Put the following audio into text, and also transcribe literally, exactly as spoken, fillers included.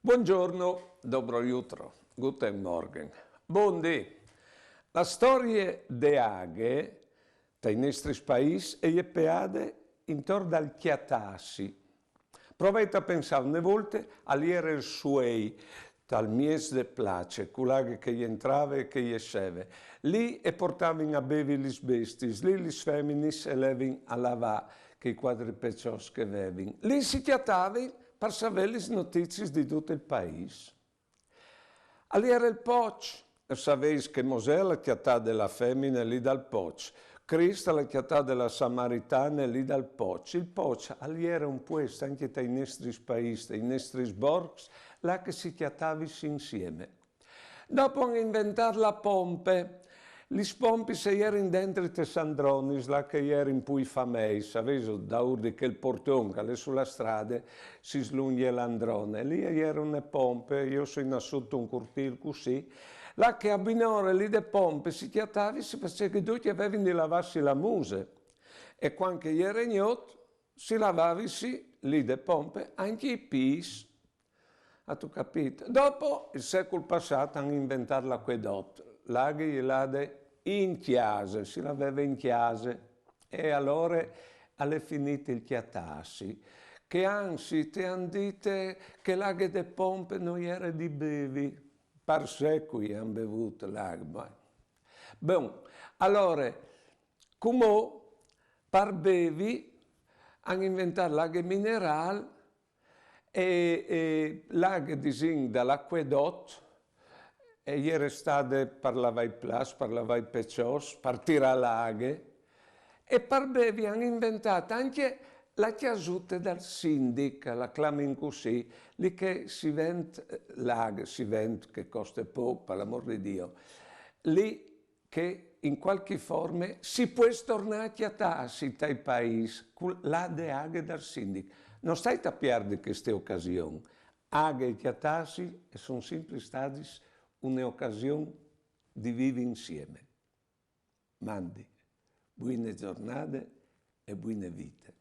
Buongiorno, dobro jutro, guten Morgen. Bundì. La storie de aghe tai nestris paîs e je peade intor dal cjatâsi. Provait a pensâ, une volte al jere il suei, tal mieç de place, cu la aghe che e jentrave e che e jesseve. Li e portavin a bevi lis bestiis, li lis feminis e levin a lavâ chei cuatri peçots che e vevin. Li si cjatavin par savê lis notiziis di dut il paîs. Al jere il poç, e savês che Mosè al à cjatade la femine li dal poç, Crist al à cjatade la samaritane li dal poç. Il poç al jere un puest ancje tai nestris paîs, tai nestris borcs, là che si cjatavis insiemi. Dopo a àn inventât la pompe. Lis pompis a jerin dentri tes andronis, là che a jerin plui famei, savêso, daûr di chel porton che al è su la strade, si slungje l'androne. Li a jere une pompe, jo o soi nassût intun curtîl cussì, là che a binore li de pompe si cjatavin, si faseve che ducj a vevin di lavâsi la muse. E cuant che e jere gnot, si lavavisi li de pompe ancje i pîts. Âstu capît? Dopo, il secul passât, a àn inventât l'acuedot. La aghe e je lade in cjase, si laveve in cjase. E alore al è finît il cjatâsi, che anzit a àn dite che la aghe de pompe no jere di bevi. Par secui a àn bevût la aghe. Bon, alore, cumò, par bevi, a àn inventât la aghe minerâl, e, e la aghe, disìn, dal acuedot, e jere stade par lavâ i plats, par lavâ i peçots, par tirâ la aghe, e par bevi a àn inventât ancje la cjasute dal sindic, la clamin cussì, li che si vent, eh, la aghe, si vent, che e coste pôc, par l'amôr di Diu, li che in cualchi forme si pues tornâ a cjatâsi tai paîs, cu la de aghe dal sindic. No stait a pierdi cheste ocasion. Aghe e cjatâsi a son simpri stadis une ocasion di vivi insiemi. Mandi, buine zornade e buine vite.